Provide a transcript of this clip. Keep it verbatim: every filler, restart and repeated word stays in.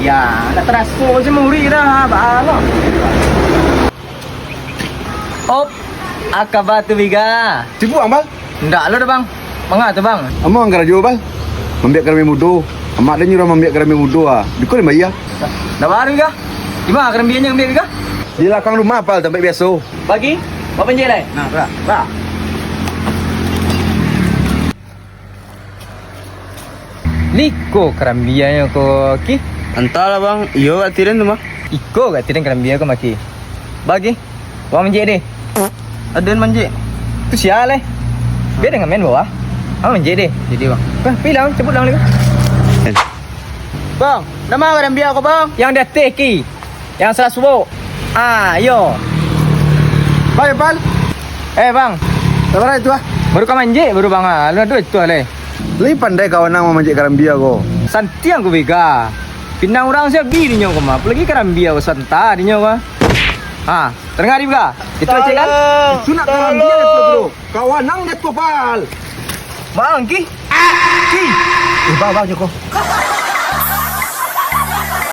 Ya, ndak taraso se murik dah, baa lo. Op, a kaba tu, Biga? Sibuk, Bang? Ndak lo doh, Bang. Manga tu, Bang? Amang karajo, Bang. Mambiak karambia mudo. Amak den nyuruah mambiak karambia mudo, ah. Biko den bayia. Ndak baa, Biga? Di ma karambianyo ambiak, Biga? Di lakang rumah, Pal, tampek biaso. Bagi, bapak manjek lai. Nah, bra. Bra. Iko karambianyo ko, Ki? Antahlah, Bang. Iyo, gak tiren tu mah. Iko gak tiren karambia ko mah, Ki. Bagi, Bang manjek deh. Aden manjek. Tu sia lai. Bia den ngamen bawah. Bang manjek deh. Jadi, Bang. Bah, pi lah, cabut lah, Bang. Bang, namo karambia ko, Bang? Yang di ateh, Ki. Yang salah suok. Ah, iyo. Bang, Pal. Eh, Bang. Sabana itu, ah? Baru ka manjek, baru, Bang, ah. Alun ado itu, ah, lai. Lai pandai kawan ang mamanjek karambia ko. Santiang ko, Biga. Pinang urang se abih dinyo ko mah. Apolai karambia ko santa dinyo ko. Ha, tadanga, Biga? Itu ecek kan? Itu nak karambia itu, bro. Kawan ang di ateh, Pal. Bang, Ki. Ki. Eh, bang, bang, Joko.